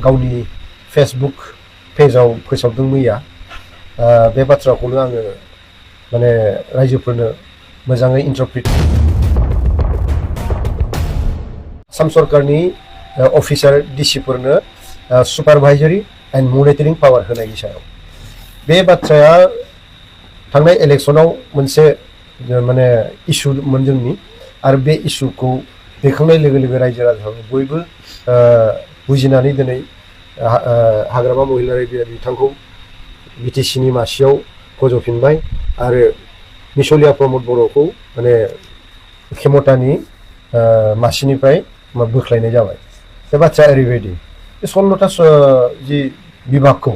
गावनि फेसबुक पेजाव फोसावदों मैया बे बाथ्राखौनो आङो माने रायजोफोरनो मोजाङै इन्टारप्रिट आसाम सरकारनि अफिसार डिसिफोरनो सुपारभाइजारि एन्ड मनिटरिं पावार होनायनि सायाव बे बाथ्राया थांनाय इलेक्सनाव मोनसे माने इस्युमोन जोंनि आरो बे इस्युखौ दैखांनाय लोगो लोगो रायजो राजाफोर बयबो बुजिनानै दिनै हाग्रामा महिलारि बिथांखौ बिटिसिनि मासियाव फज'फिनबाय आरो मिसलिया प्रमद बर'खौ माने खेमतानि मासिनिफ्राय बोख्लायनाय जाबाय। बे बाथ्राया ओरैबायदि बे 16टा जि बिभागखौ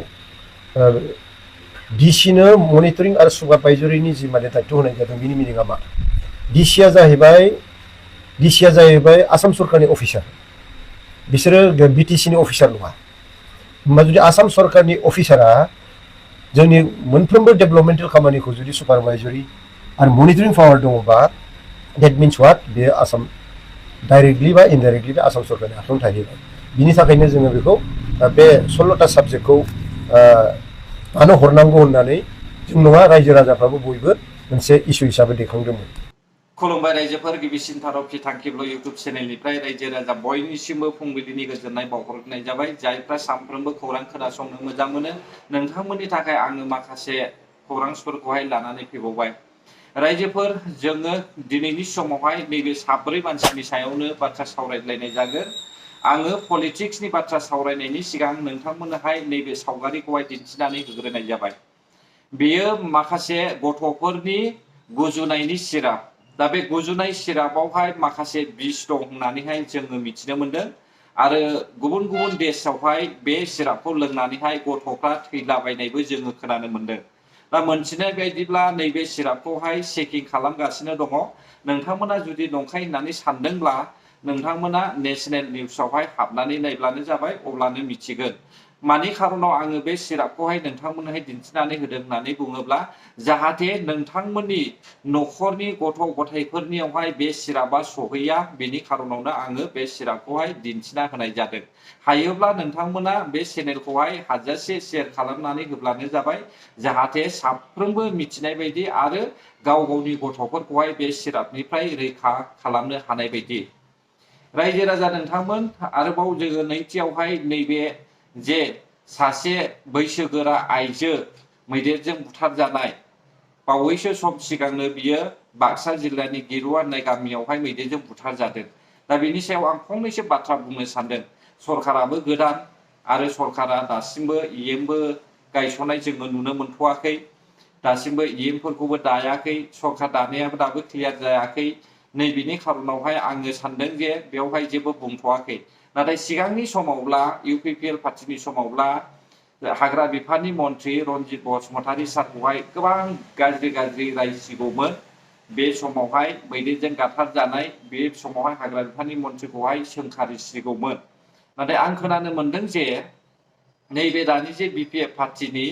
डिसिनो मनिटरिं आरो सुपारभाइजारिनि जि माने दायित्व होनाय जादों बिनि मिनिङा मा? डिसिया जाहैबाय आसाम सरकारनि अफिसार, बिसोरो बिटिसिनि अफिसार नङा। होमबा जुदि आसाम सरकारनि अफिसारा जोंनि मोनफ्रोमबो डेभेलपमेन्टेल खामानिखौ जुदि सुपारभाइजारि आरो मनिटरिं पावार दङबा डेट मिन्स वाट बेयो आसाम डाइरेक्टलि बा इनडाइरेक्टलि बे आसाम सरकारनि आखायाव थाहैबाय। बिनि थाखायनो जोङो बेखौ बे 16टा साबजेक्टखौ मानो हरनांगौ होननानै जों नङा रायजो राजाफ्राबो बयबो मोनसे इस्यु हिसाबै दैखांदोंमोन। खुलुमबाय रायजोफोर, गिबिसिन थारफि थांखिब्ल इउटुब चेनेलनिफ्राय रायजो राजा बयनिसिमबो फुंबिलिनि गोजोननाय बावहरनाय जाबाय। जायफ्रा सानफ्रोमबो खौरां खोनासंनो मोजां मोनो नोंथांमोननि थाखाय आङो माखासे खौरांफोरखौहाय लानानै फैबावबाय। रायजोफोर, जोङो दिनैनि समावहाय नैबे साब्रै मानसिनि सायावनो बाथ्रा सावरायलायनाय जागोन। आङो पलिटिक्सनि बाथ्रा सावरायनायनि सिगां नोंथांमोननोहाय नैबे सावगारिखौहाय दिन्थिनानै होग्रोनाय जाबाय। बेयो माखासे गथ'फोरनि गुजुनायनि सिराप। दा बे गुजुनाय सिरापावहाय माखासे बिस दं होननानैहाय जोङो मिथिनो मोनदों आरो गुबुन गुबुन देशआवहाय बे सिरापखौ लोंनानैहाय गथ'फ्रा थैलाबायनायबो जोङो खोनानो मोनदों। दा मोनथिनाय बायदिब्ला नैबे सिरापखौहाय चेकिं खालामगासिनो दङ। नोंथांमोना जुदि नंखाय होननानै सानदोंब्ला नोंथांमोना नेशनेल निउसावहाय हाबनानै नायब्लानो जाबाय, अब्लानो मिथिगोन। मानि खारनाव आङो बे सिरापखौहाय नोंथांमोननोहाय दिन्थिनानै होदों होननानै बुङोब्ला जाहाथे नोंथांमोननि न'खरनि गथ' गथायफोरनियावहाय बे सिरापा सहैया, बेनि खारनावनो आङो बे सिरापखौहाय दिन्थिना होनाय जादों। हायोब्ला नोंथांमोना बे चेनेलखौहाय हाजासे शेयार खालामनानै होब्लानो जाबाय, जाहाथे साफ्रोमबो मिथिनाय बायदि आरो गाव गावनि गथ'फोरखौहाय बे सिरापनिफ्राय रैखा खालामनो हानाय बायदि। रायजो राजा नोंथांमोन, आरोबाव जोङो नैथियावहाय नैबे जे सासे बैसोगोरा आइजो मैदेरजों बुथारजानाय, बावैसो सम सिगांनो बियो बाक्सा जिल्लानि गिरुवा होननाय गामियावहाय मैदेरजों बुथारजादों। दा बेनि सायाव आं फंनैसो बाथ्रा बुंनो सानदों। सरकाराबो गोदान आरो सरकारा दासिमबो इएमबो गायसननाय जोङो नुनो मोनथ'वाखै। दासिमबो इएमफोरखौबो दायाखै, सरकार दानायाबो दाबो क्लियार जायाखै। नैबेनि खारनावहाय आङो सानदों जे बेवहाय जेबो बुंथ'वाखै। नाथाय सिगांनि समावब्ला इउपिपिएल पार्टिनि समावब्ला हाग्रा बिफाननि मन्त्रि रन्जित बसुमतारी सारखौहाय गोबां गाज्रि रायसिगौमोन। बे समावहाय मैदेरजों गाथारजानाय बे समावहाय हाग्रा बिफाननि मन्त्रिखौहाय सोंखारिसिगौमोन। नाथाय आं खोनानो मोनदों जे नैबे दानि जे बिपिएफ पार्टिनि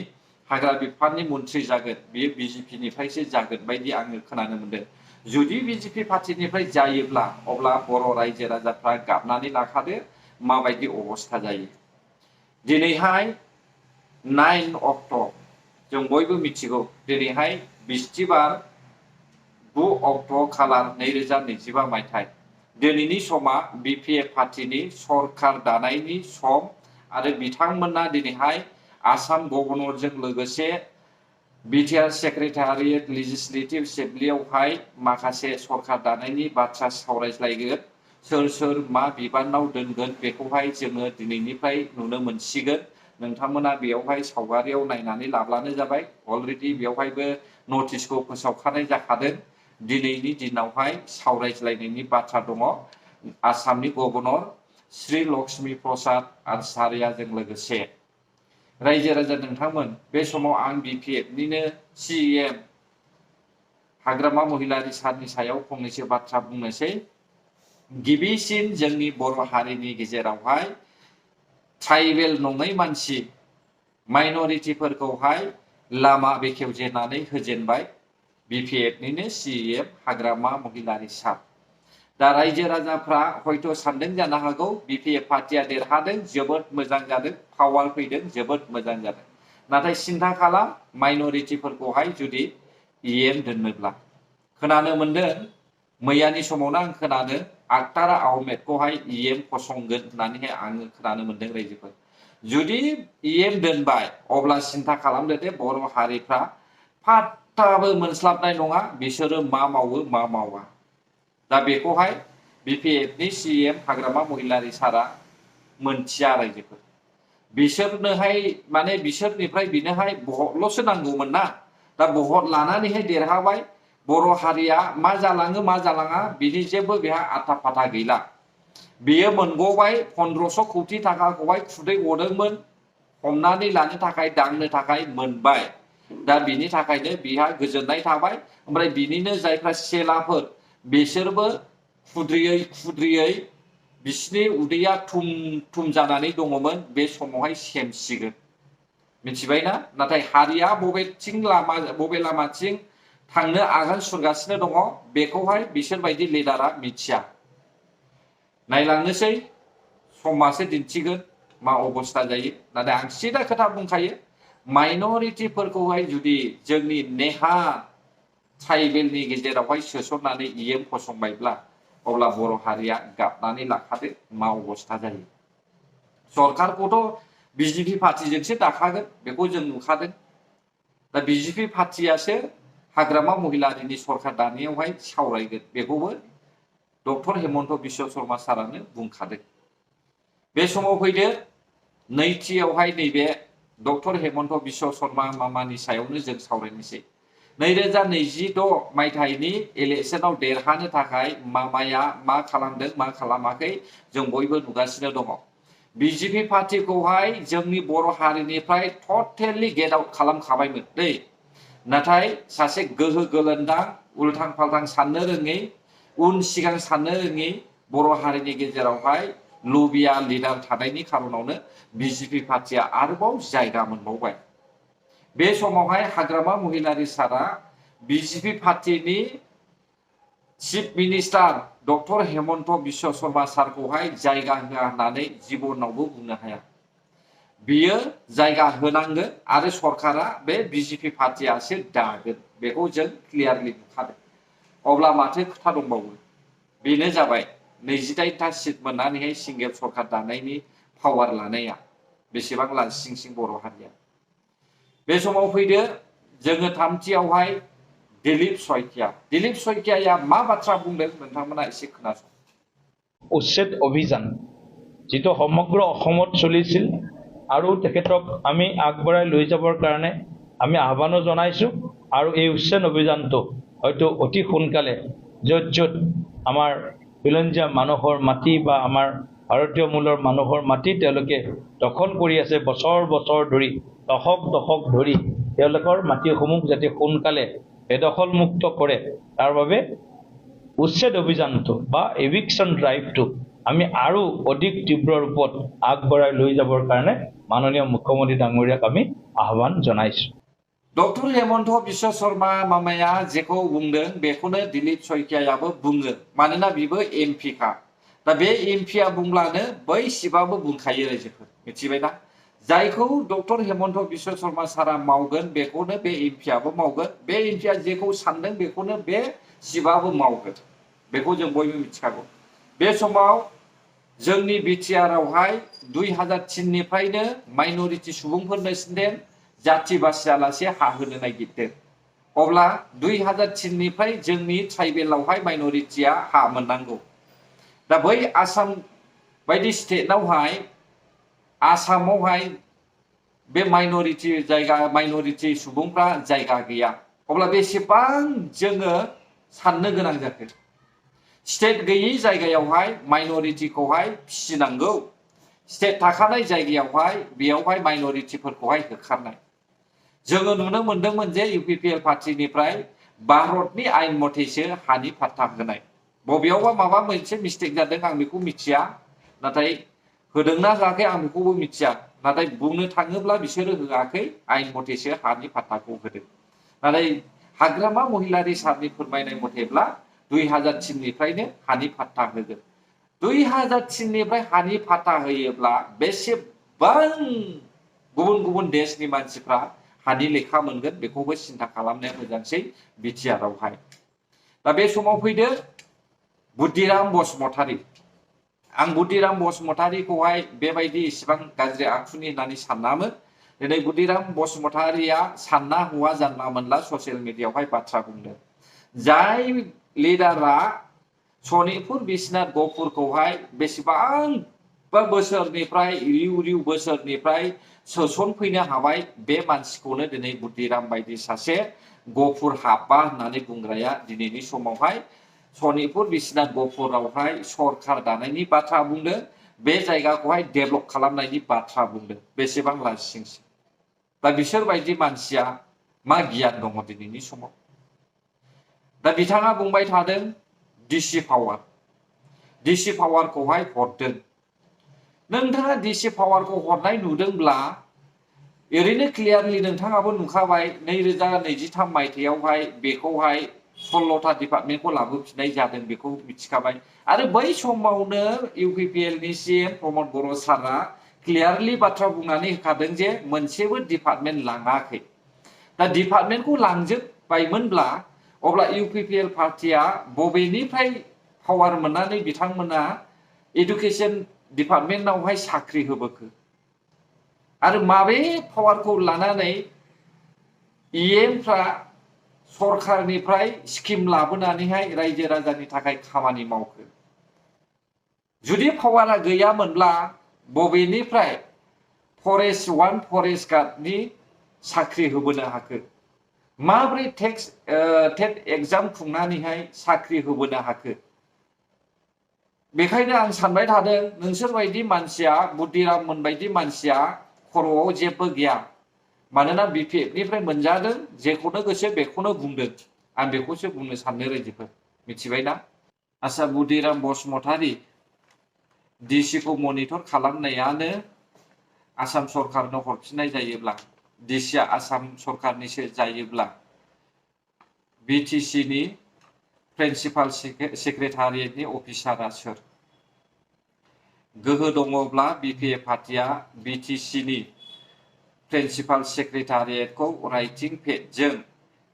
हाग्रा बिफाननि मन्त्रि जागोन, बेयो बिजेपिनिफ्रायसो जागोन बायदि आङो खोनानो मोनदों। जुदि बिजेपि पार्टिनिफ्राय जायोब्ला अब्ला बर' रायजो राजाफ्रा गाबनानै लाखादो माबायदि अबस्था जायो। दिनैहाय 9 अक्ट', जों बयबो मिथिगौ दिनैहाय बिस्थिबार 9 अक्ट' खालार 2025 मायथाइ। दिनैनि समा बिपिएफ पार्टिनि सरकार दानायनि सम आरो बिथांमोना दिनैहाय आसाम गभर्नरजों लोगोसे बिटिआर सेक्रेटारियेट लेजिस्लेटिभ एसेम्बलियावहाय माखासे सरकार दानायनि बाथ्रा सावरायज्लायगोन। सोर मा बिबानाव दोनगोन बेखौहाय जोङो दिनैनिफ्राय नुनो मोनसिगोन। नोंथांमोना बेयावहाय सावगारियाव नायनानै लाब्लानो जाबाय। अलरेडि बेवहायबो नटिसखौ फोसावखानाय जाखादों। दिनैनि दिनावहाय सावरायज्लायनायनि बाथ्रा दङ आसामनि गभर्नर श्री लक्ष्मी प्रसाद आचार्यजों लोगोसे। रायजो राजा नोंथांमोन, बे समाव आं बिपिएफनिनो सिएम हाग्रामा महिलारि सारनि सायाव फंनैसो बाथ्रा बुंनोसै। गिबिसिन जोंनि बर' हारिनि गेजेरावहाय ट्राइबेल नङै मानसि माइनरिटिफोरखौहाय लामा बेखेवजेननानै होजेनबाय बिपिएफनिनो सिएम हाग्रामा महिलारि सार। दा रायजो राजाफ्रा हयथ' सानदों जानो हागौ बिपिएफ पार्टिया देरहादों जोबोद मोजां जादों पावार फैदों जोबोद मोजां जादों नाथाय सिन्था खालाम माइनरिटिफोरखौहाय जुदि इएम दोननोब्ला खोनानो मोनदों मैयानि समावनो आं खोनानो आक्तार आहमेदखौहाय इएम फसंगोन होननानैहाय आङो खोनानो मोनदों रायजोफोर जुदि इएम दोनबाय अब्ला सिन्था खालामदो दे बर' हारिफ्रा फात्ताबो मोनस्लाबनाय नङा बिसोरो मा मावो मा मावा दा बेखौहाय बिपिएफनि सिएम हाग्रामा महिलारि सारा मोनथिया रायजोफोर बिसोरनोहाय माने बिसोरनिफ्राय बिनोहाय भटल'सो नांगौमोन ना दा भट लानानैहाय देरहाबाय बर' हारिया मा जालाङो मा जालाङा बिनि जेबो बेहा आथा फाथा गैला बियो मोनगबाय 1500 कौटि थाखाखौहाय खुदै गदोंमोन हमनानै लानो थाखाय दांनो थाखाय मोनबाय दा बिनि थाखायनो बिहा गोजोननाय थाबाय ओमफ्राय बिनिनो जायफ्रा सेलाफोर बिसोरबो खुद्रियै खुद्रियै बिसिनि उदैया थुम थुम जानानै दङमोन बे समावहाय सेमसिगोन मिथिबायना नाथाय हारिया बबेथिं लामा बबे लामाथिं थांनो आगान सुरगासिनो दङ बेखौहाय बिसोरबायदि लिडारा मिथिया नायलांनोसै समासो दिन्थिगोन मा अबस्था जायो नाथाय आं सिदा खोथा बुंखायो माइनरिटिफोरखौहाय जुदि जोंनि नेहा ट्राइबेलनि गेजेरावहाय सोसननानै इएम फसंबायब्ला अब्ला बर' हारिया गाबनानै लाखादो मा अबस्था जायो सरकारखौथ' बिजेपि पार्टिजोंसो दाखागोन बेखौ जों नुखादों दा बिजेपि पार्टियासो हाग्रामा महिलारिनि सरकार दानायावहाय सावरायगोन बेखौबो डक्टर हेमन्त बिश्व शर्मा सारानो बुंखादों बे समाव फैदो नैथियावहाय नैबे डक्टर हेमन्त बिश्व शर्मा मामानि सायावनो जों सावरायनोसै 2026 मायथाइनि इलेक्शनाव देरहानो थाखाय मामाया मा खालामदों मा खालामाखै जों बयबो नुगासिनो दङ बिजेपि पार्टिखौहाय जोंनि बर' हारिनिफ्राय टटेलि गेट आउट खालामखाबायमोन दै नाथाय सासे गोहो गोलोन्दां उल्थां फाल्थां साननो रोङै उन सिगां साननो रोङै बर' हारिनि गेजेरावहाय लबिया लिडार थानायनि खारनावनो बिजेपि पार्टिया आरोबाव जायगा मोनबावबाय बे समावहाय हाग्रामा महिलारि सारा बिजेपि पार्टिनि chief minister doctor Hemanta Biswa Sarma सारखौहाय जायगा होआ होननानै जिबनावबो बुंनो हाया बियो जायगा होनांगोन आरो सरकारा बे बिजेपि पार्टियासो दागोन बेखौ जों क्लियारलि नुखादों अब्ला माथो खोथा दंबावो बेनो जाबाय 28टा सिट मोननानैहाय सिंगेल सरकार दानायनि पावार लानाया बेसेबां लासिं सिं बर' हारिया बे समाव फैदो जोङो थामथियावहाय दिलीप शइकियाया मा बाथ्रा बुंदों नोंथांमोना एसे खोनासं উচ্ছেদ অভিযান যেটো সমগ্ৰ অসমত চলিছিল আৰু তেখেতক আমি আগবঢ়াই লৈ যাবৰ কাৰণে আমি আহ্বানো জনাইছো আৰু এই উচ্ছেদ অভিযানটো হয়তো অতি সোনকালে য'ত য'ত আমাৰ খিলঞ্জীয়া মানুহৰ মাটি বা আমাৰ ভাৰতীয় মূলৰ মানুহৰ মাটি তেওঁলোকে দখল কৰি আছে বছৰ বছৰ ধৰি দশক ধৰি তেওঁলোকৰ মাটিসমূহ যাতে সোনকালে বেদখলমুক্ত কৰে তাৰ বাবে উচ্ছেদ অভিযানটো বা এভিকশন ড্ৰাইভটো আমি আৰু অধিক তীব্ৰ ৰূপত আগবঢ়াই লৈ যাবৰ কাৰণে মাননীয় মুখ্যমন্ত্ৰী ডাঙৰীয়াক আমি আহ্বান জনাইছো डक्टर हेमन्त बिश्व शर्मा मामाया जेखौ बुंदों बेखौनो दिलीप शइकियायाबो बुङो मानोना बिबो एमपि खा दा बे एमपिया बुंब्लानो बै सिबाबो बुंखायो रायजोफोर मिथिबायना जायखौ डक्टर हेमन्त बिश्व शर्मा सारा मावगोन बेखौनो बे एमपियाबो मावगोन बे एमपिया जेखौ सानदों बेखौनो बे सिबाबो मावगोन बेखौ जों बयबो मिथिखागौ बे समाव जोंनि बिटिआरआवहाय 2003 निफ्रायनो माइनरिटि सुबुंफोरनो सिन्देन जाति बासियालासे हा होनो नागिरदों अब्ला 2003 निफ्राय जोंनि ट्राइबेलावहाय माइनरिटिया हा मोननांगौ दा बै आसाम बायदि स्टेटआवहाय आसामावहाय बे माइनरिटि जायगा माइनरिटि सुबुंफ्रा जायगा गैया अब्ला बेसेबां जोङो साननो गोनां जाखो स्टेट गैयै जायगायावहाय माइनरिटिखौहाय फिसिनांगौ स्टेट थाखानाय जायगायावहाय बेयावहाय माइनरिटिफोरखौहाय होखारनाय जोङो नुनो मोनदोंमोन जे इउपिपिएल पार्टिनिफ्राय भारतनि आयेन मथेसो हानि फाट्टा होनाय बबेयावबा माबा मोनसे मिस्टेक जादों आं बेखौ मिथिया नाथाय होदोंना होआखै आं बेखौबो मिथिया नाथाय बुंनो थाङोब्ला बिसोरो होआखै आयेन मथेसो हानि फाट्टाखौ होदों नाथाय हाग्रामा महिलारि सारनि फोरमायनाय मथेब्ला 2000 थिननिफ्रायनो हानि फाट्टा होगोन 2000 थिननिफ्राय हानि फाट्टा होयोब्ला बेसेबां गुबुन गुबुन देशनि मानसिफ्रा हानि लेखा मोनगोन बेखौबो सिन्था खालामनाया मोजांसै बिटिआरआवहाय दा बे समाव फैदो बुद्धिराम बसुमतारी आं बुद्धिराम बसुमतारीखौहाय बेबायदि इसिबां गाज्रि आखुनि होननानै सानामोन दिनै बुद्धिराम बसुमतारीया सानना हौवा जानला मोनला ससियेल मिडियायावहाय बाथ्रा बुंदों जाय लिडारा सनितपुर बिश्वनाथ गहपुरखौहाय बेसेबांबा बोसोरनिफ्राय रिउ रिउ बोसोरनिफ्राय सोसनफैनो हाबाय बे मानसिखौनो दिनै बुद्धिराम बायदि सासे गहपुर हाब्बा होननानै बुंग्राया दिनैनि समावहाय सनितपुर बिश्वनाथ गहपुरावहाय सरकार दानायनि बाथ्रा बुंदों बे जायगाखौहाय डेभेलप खालामनायनि बाथ्रा बुंदों बेसेबां लाजिंसि दा बिसोरबायदि मानसिया मा गियान दङ दिनैनि समाव दा बिथाङा बुंबाय थादों डिसि पावारखौहाय हरदों नोंथाङा डिसि पावारखौ हरनाय नुदोंब्ला ओरैनो क्लियारलि नोंथाङाबो नुखाबाय 2023 मायथाइयावहाय बेखौहाय 16टा डिपार्टमेन्टखौ लाबोफिननाय जादों बेखौ मिथिखाबाय आरो बै समावनो इउपिपिएलनि सिएम प्रमद बर' सारआ क्लियारलि बाथ्रा बुंनानै होखादों जे मोनसेबो डिपार्टमेन्ट लाङाखै दा डिपार्टमेन्टखौ लांजोबबायमोनब्ला अब्ला इउपिपिएल पार्टिया बबेनिफ्राय पावार मोननानै बिथांमोना एडुकेशन डिपार्टमेन्टआवहाय साख्रि होबोखो आरो माबे पावारखौ लानानै इएमफ्रा सरकारनिफ्राय स्किम लाबोनानैहाय रायजो राजानि थाखाय खामानि मावखो जुदि पावारा गैयामोनब्ला बबेनिफ्राय फरेस्ट वान फरेस्ट गार्डनि साख्रि होबोनो हाखो माब्रै टेट एग्जाम खुंनानैहाय साख्रि होबोनो हाखो बेखायनो आं सानबाय थादों नोंसोरबायदि मानसिया बुद्धिराम मोनबायदि मानसिया खर'आव जेबो गैया मानोना बिपिएफनिफ्राय मोनजादों जेखौनो गोसो बेखौनो बुंदों आं बेखौसो बुंनो साननो रायजोफोर मिथिबायना आसा बुद्धिराम बसुमतारी डिसिखौ मनिटर खालामनायानो आसाम सरकारनो हरफिननाय जायोब्ला डिसिआ आसाम सरकारनिसो जायोब्ला बिटिसिनि प्रिन्सिपाल सेक्रेटारियेटनि अफिसारा सोर गोहो दङब्ला बिपिएफ पार्टिया बिटिसिनि प्रिन्सिपाल सेक्रेटारियेटखौ राइटिं पेडजों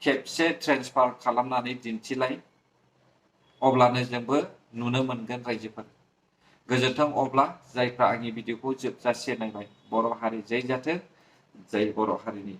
खेबसे ट्रेन्सफार खालामनानै दिन्थिलाय अब्लानो जोंबो नुनो मोनगोन रायजोफोर गोजोन्थों अब्ला जायफ्रा आंनि भिडिअखौ जोबजासे नायबाय बर' हारि जै जाथों जै बर' हारिनि